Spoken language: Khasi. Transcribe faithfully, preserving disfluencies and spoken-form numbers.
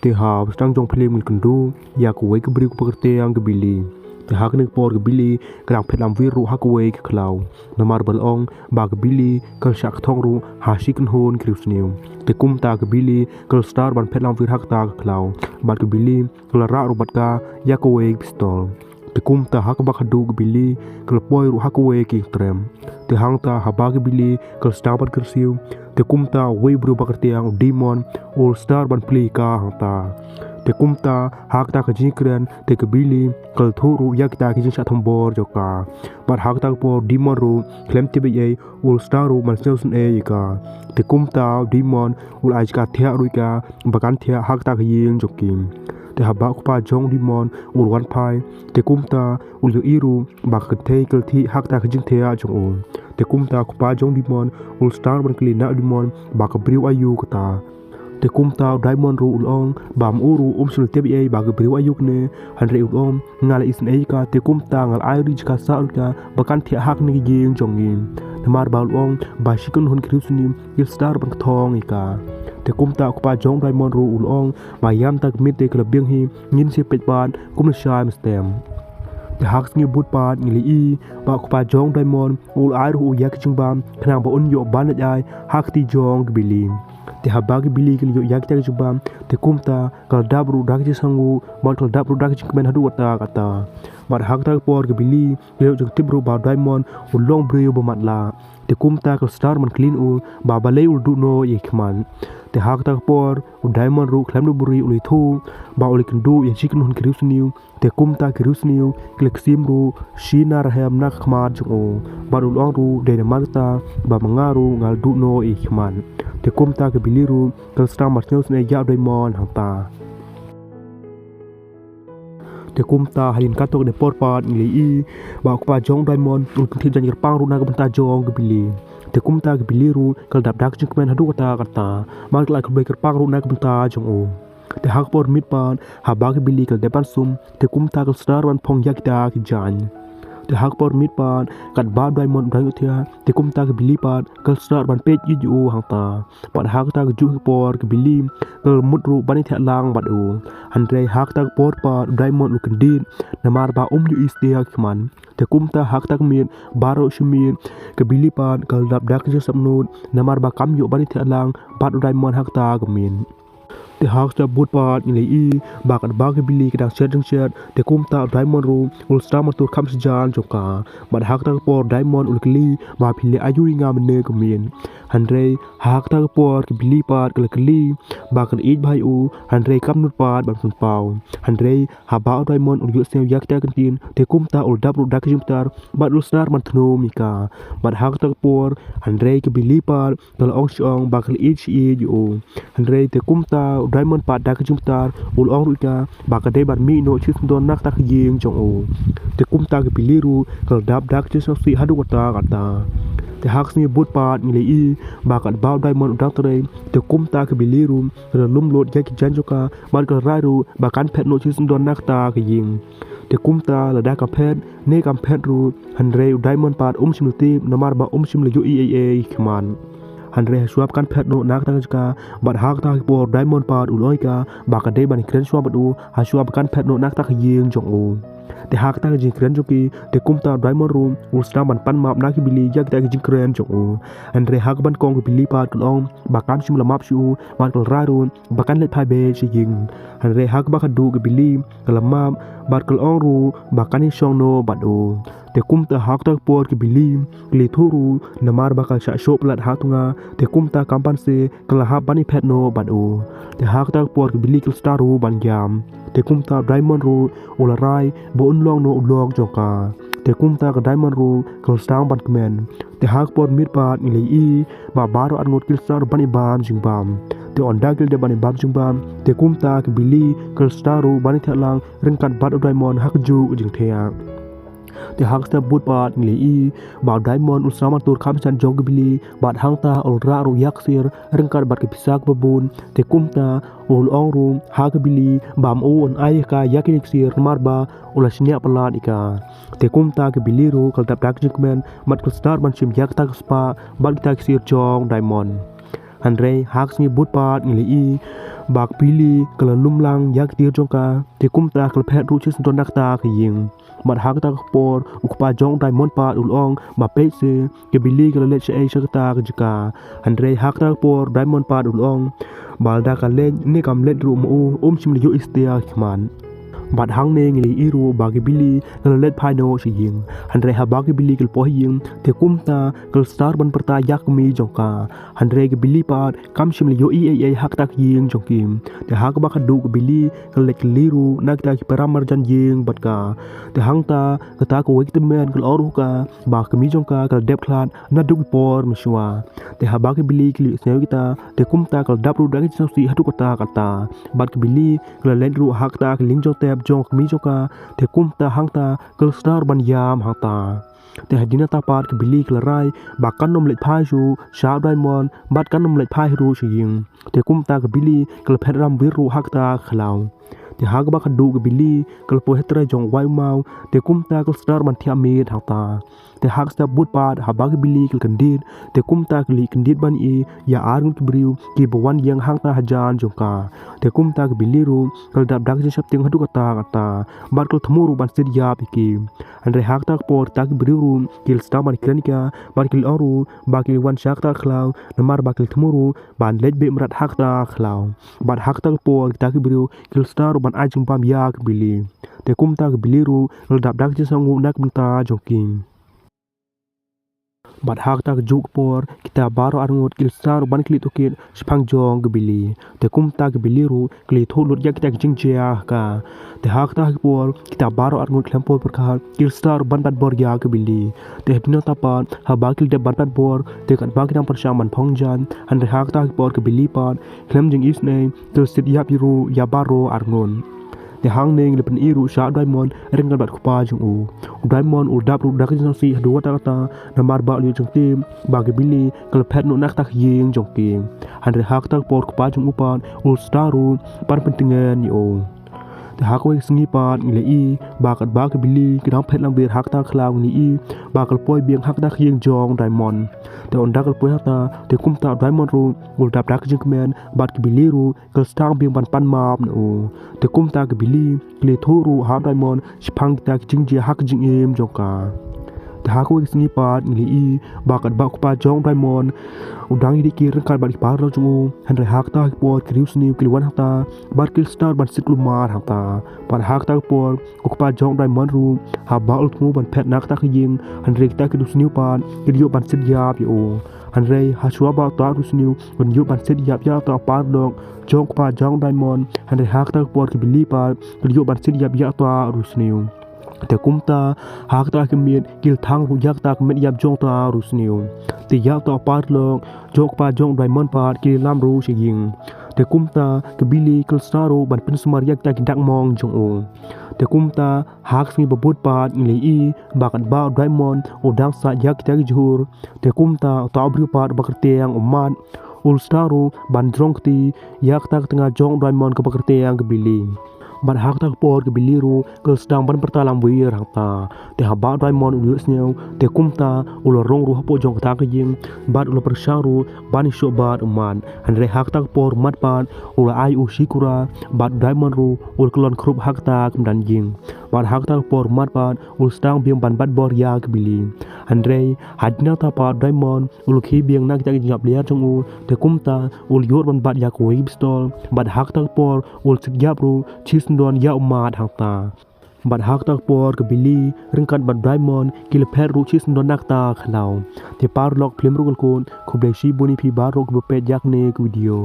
Te ha ba sdang jong phi lem ngi kynduh ïa kawei ka briew kaba kyrteng ka Billy. Te ha kane ka por ka Billy ka dang phet lamwir ruh ha kawei ka khlaw. Namar ba la ong ba ka Billy ka la shah kthong ruh ha shi kynhun ki riewsniew. Te kumta ka Billy ka la start ban phet lamwir ha kata ka khlaw. Bad ka Billy ka la rah ruh bad ka ïa kawei ka pistol. Te kumta ha kaba khatduh ka Billy ka la poi ruh ha kawei ka ïingtrep. Te hangta haba ka Billy ka la start ban kyrsiew, te kumta uwei u briew ba kyrteng u Damon u la start ban plie ïa ka hangta. Te kumta ha kata ka jingkren te ka Billy ka la thuh ruh ïa kita ki jingshah thombor jong ka. Bad ha kata ka por u Damon ruh khlem tip ei ei u la start ruh ban sngewsynei ïa ka. Te kumta u Damon u la ai jaka thiah ruh ïa ka ba kan thiah ha kata ka ïing jong ki. Te haba u kpa jong u Damon u la wan phai, te kumta u la ïohi ruh ba ka kynthei ka la thiah ha kata ka jingthiah jong u. Te kumta u kpa jong u Damon u la start ban kylli na u Damon ba ka briew aïu kata. Te kumta u Damon ruh u la ong ba ma u ruh um shym la tip ei ei ba ka briew aïu kane, hynrei u la ong nga la isynei ïa ka, te kumta nga la ai ruh ïa ka sah ruh ïa ka ba kan thiah ha kane ka ïing jong ngi. Namar ba u la ong ba shi kynhun ki riewsniew ki la start ban kthong ïa ka. Te kumta u kpa jong u Damon ruh u la ong ba ïa kata ka miet te ka la biang hi, ngin sa peit pat kum lashai mynstep. Te ha ka sngi bud pat ngi la ïohi ba u kpa jong u Damon u la ai ruh ïa ka jingbam khnang ba un ïoh ban leit ai ha kti jong ka Billy. Te haba ka Billy ka la ïoh ïa kita ki jingbam, te kumta ka la dap ruh da ka jingsngew bad ka la dap ruh da ka jingkmen haduh katta katta. Bad ha kata ka por ka Billy ka la ïoh jingtip ruh ba u Damon u long briew ba matlah. Te kumta ka la start ban kylli na u ba balei u la duh noh ïa ki khmat. Te ha kata ka por u Damon ruh khlem da buhrieh u la ïathuh ba u la kynduh ïa shi kynhun ki riewsniew. Te kumta ki riewsniew ki la ksim ruh shi na rahem na ka khmat jong u. Bad u la ong ruh dei namar kata ba ma nga ruh nga la duh noh ïa ki khmat. Te kumta ka Billy ruh ka la sdang ban sngewsynei ïa u Damon hangta. Te kumta hadien katto katne por pat ngi la ïohi ba u kpa jong u Damon u la kynthied jaiñ kyrpang ruh na ka bynta jong ka Billy. Te kumta ka Billy ruh ka la dap da ka jingkmen haduh katta katta. Bad ka la ai khublei kyrpang ruh na ka bynta jong u. Te ha ka por miet pat haba ka Billy ka la dep ban sum, te kumta ka la start ban phong ïa kita ki jaiñ. Te ha ka por miet pat katba u Damon u dang ïohthiah, te kumta ka Billy pat ka la start ban peit ïa u hangta. Bad ha kata ka juh ka por ka Billy ka la mut ruh ban ïathiah lang bad u. Hynrei ha kata ka por pat u Damon u la kyndit namar ba um ïohi satia ki khmat. Te kumta ha kata ka miet baroh shi miet ka Billy pat ka la dap da ka jingsngewsynei namar ba kam ïoh ban ïathiah lang bad u Damon ha kata ka miet. Te ha kata bud pat ngi la ïohi ba katba ka Billy ka dang shet jingshet, te kumta u Damon ruh u la sdang ban tur kham sha jan jong ka. Bad ha kata ka por u Damon u la kylli ba phi leh aïu ïa nga mynne ka miet. Hynrei ha kata ka por ka Billy pat ka la kylli ba ka la ïeit bha ïa u, hynrei kam nud pat ban pynpaw. Hynrei haba u Damon u la ïohsngew ïa kita ki kyntien, te kumta u la dap ruh da ka jingbitar bad u la sdang ban thung ïa ka. Bad ha kata ka por hynrei ka Billy pat ka la ong shi ong ba ka la ïeit shi ïeit ïa u. Hynrei te kumta u Damon pat da ka jingbitar u la ong ruh ïa ka ba ka dei ban mih noh shisyndon na kata ka ïing jong u. Te kumta ka Billy ruh ka la dap da ka jingsngewsih haduh katta katta. Te ha ka sngi bud pat ngi la ïohi ba katba u Damon u dang trei, te kumta ka Billy ruh ka la lum lut ïa ki jaiñ jong ka bad ka la rai ruh ba kan phet noh shisyndon na kata ka ïing. Te kumta lada ka phet ne kam phet ruh, hynrei u Damon pat um shym la tip namar ba um shym la ïohi ei ei ïa ki khmat. Hynrei ha shuwa ba kan phet noh na kata ka jaka bad ha kata ka por u Damon pat u la ong ïa ka ba ka dei ban kren shuwa bad u ha shuwa ba kan phet noh na kata ka ïing jong u. Te ha kata ka jingkren jong ki, te kumta u Damon ruh u la sdang ban pan map na ka Billy ïa kita ki jingkren jong u. Hynrei ha kaba nyngkong ka Billy pat ka la ong ba kam shym la map shuh bad ka la rai ruh ba kan leit phai beit sha ïing. Hynrei ha kaba khatduh ka Billy ka la map bad ka la ong ruh ba kan ïashong noh bad u. Te kumta ha kata ka por ka Billy ka la ïathuh ruh namar ba ka la shah shoh palat ha thunga, te kumta kam banse ka la hap ban ïaphet noh bad u. Te ha kata ka por ka Billy ka la start ruh ban ïam. Te kumta u Damon ruh u la rai ba un long noh u lok jong ka. Te kumta ka Damon ruh ka la sdang ban kmen. Te ha ka por miet pat ngi la ïohi ba baroh arngut ki la start ban ïabam jingbam. Te ynda ki la dep ban ïabam jingbam, te kumta ka Billy ka la start ruh ban ïathiah lang ryngkat bad u Damon ha kajuh ka jingthiah. Te ha ka step bud pat ngi la ïohi ba u Damon u la sdang ban tur kham sha jan jong ka Billy bad hangta u la rah ruh ïa ka ksiar ryngkat bad ka pisa kaba bun. Te kumta u la ong ruh ha ka Billy ba ma u un ai ïa ka ïa kine ki ksiar namar ba u la shaniah palat ïa ka. Te kumta ka Billy ruh ka la dap da ka jingkmen bad ka la start ban shim ïa kata ka spah bad kita ki ksiar jong u Damon. Hynrei ha ka sngi bud pat ngi la ïohi Ba ka Billy ka la lum lang ïa ka tiar jong ka, te kumta ka la phet ruh shisyndon na kata ka ïing. Bad ha kata ka por u kpa jong u Diamond pat u la ong ba peit se, ka Billy ka la leit shaei sha kata ka jaka. Hynrei ha kata ka por u Diamond pat u la ong ba lada ka leit ne kam leit ruh ma u, um shym la ïoh i stia khmat. Bad hangne ngi la ïohi ruh ba ka Billy ka la leit phai noh sha ïing. Hynrei haba ka Billy ka la poi ha ïing, te kumta ka la start ban pyrta ïa ka kmie jong ka. Hynrei ka Billy pat kam shym la ïohi ei ei ha kata ka ïing jong ki. Te ha kaba khatduh ka Billy ka la leit kylli ruh na kita ki para marjan ïing bad ka. Te hangta kata kawei ka tymmen ka la ong ruh ha ka ba ka kmie jong ka ka la dep khlad naduh ki por mynshuwa. Te haba ka Billy ka la ïohsngew ïa kita, te kumta ka la dap ruh da ka jingsngewsih haduh katta katta. Bad ka Billy ka la leit ruh ha kata ka lieng jong tep jong ka kmie jong ka, te kumta hangta ka la start ban ïam hangta. Te hadien nangta pat ka Billy ka la rai ba kan ym leit phai shuh sha u Diamond bad kan ym leit phai ruh sha ïing. Te kumta ka Billy ka la phet ramwir ruh ha kata ka khlaw. Te ha kaba khatduh ka Billy ka la poi ha trai jong u wai u maw, te kumta ka la start ban thiah miet hangta. Te ha ka step bud pat haba ka Billy ka la kyndit, te kumta ka la kyndit ban ïohi ïa arngut ki briew kiba wan ïeng hangta hajan jong ka. Te kumta ka Billy ruh ka la dap da ka jingsheptieng haduh katta katta bad ka la thmu ruh ban siat ïap ïa ki. Hynrei ha kata ka por kita ki briew ruh ki la sdang ban kren ïa ka bad ki la ong ruh ba ki la wan sha kata ka khlaw namar ba ki la thmu ruh ban leit beh mrad ha kata ka khlaw. Bad ha kata ka por kita ki briew ki la sdang ruh ban ai jingbam ïa ka Billy. Te kumta ka Billy ruh ka la dap da ka jingsngewnguh na ka bynta jong ki. Bad ha kata ka juh ka por kita baroh arngut ki la sdang ruh ban kylli tohkit shaphang jong ka Billy. Te kumta ka Billy ruh ka la ïathuh lut ïa kita ki jingjia ha ka. Te ha kata ka por kita baroh arngut khlem poi pyrkhat ki la sdang ruh ban bat bor ïa ka Billy. Te hadien nangta pat haba ki la dep ban bat bor, te katba ki dang pyrshang ban phong jaiñ, hynrei ha kata ka por ka Billy pat khlem jingisynei ka la siat ïap ïa ruh ïa baroh arngut. Te hangne ngi la pyni ruh sha u Diamond ryngkat bad u kpa jong u. U Diamond u la dap ruh da ka jingsngewsih haduh katta katta namar ba u la ïoh jingtip ba ka Billy ka la phet noh na kata ka ïing jong ki. Hynrei ha kata ka por u kpa jong u pat u la sdang ruh ban pyntngen ïa u. Te ha kawei ka sngi pat ngi la ïohi ba katba ka Billy ka dang phet lamwir ha kata ka khlaw ngi la ïohi ba ka la poi biang ha kata ka ïing jong u Diamond. Te ynda ka la poi hangta te kumta u Diamond ruh u la dap da ka jingkmen bad ka Billy ruh ka la sdang biang ban pan map na u. Te kumta ka Billy ka la ïathuh ruh ha u Diamond shaphang kita ki jingjia ha ka jingim jong ka. Te ha kawei ka sngi pat ngi la ïohi ba katba u kpa jong u Diamond u dang ïadih kir ryngkat bad ki paralok jong u, hynrei ha kata ka por ki riewsniew ki la wan hangta bad ki la sdang ban siat kulmar hangta. Bad ha kata ka por u kpa jong u Diamond ruh haba u la thmu ban phet na kata ka ïing, hynrei kita ki riewsniew pat ki la ïoh ban siat ïap ïa u. Hynrei ha shuwa ba uta u riewsniew un ïoh ban siat ïap ïa uta u paralok jong u kpa jong u Diamond, hynrei ha kata ka por ka Billy pat ka la ïoh ban siat ïap ïa uta u riewsniew. Te kumta ha kata ka miet ki la thang ruh ïa kata ka met ïap jong uta u riewsniew. Te ïa uta u paralok jong u kpa jong u Diamond pat ki la lam ruh sha ïing. Te kumta ka Billy ka la sdang ruh ban pynsumar ïa kita ki dak mong jong u. Te kumta ha ka sngi ba bud pat ngi la ïohi ba katba u Diamond u dang sah ïa kita ki jhur, te kumta uta u briew pat uba kyrteng u Matt u la sdang ruh ban jrong kti ïa kata ka tnga jong u Diamond kaba kyrteng ka Billy. Bad ha kata ka por ka Billy ruh ka la sdang ban pyrta lamwir hangta. Te haba u Diamond u la ïohsngew, te kumta u la rung ruh hapoh jong kata ka ïing bad u la pyrshang ruh ban ïashoh bad u Matt. Hynrei ha kata ka por u Matt pat u la ai u shikora bad u Diamond ruh u la kyllon khrup ha kata ka madan ïing. Bad ha kata ka por u Matt pat u la sdang biang ban bat bor ïa ka Billy. Hynrei hadien nangta pat u Diamond u la khie biang na kita ki jingïap ler jong u, te kumta u la ïoh ban bat ïa kawei ka pistol bad ha kata ka por u la siat ïap ruh shisyndon ïa u Matt hangta. Bad ha kata ka por ka Billy ryngkat bad u Diamond ki la phet ruh shisyndon na kata ka khlaw. Te paralok, phlim ruh khlem kut, khublei shibun ïa phi baroh kiba peit ïa kane ka video.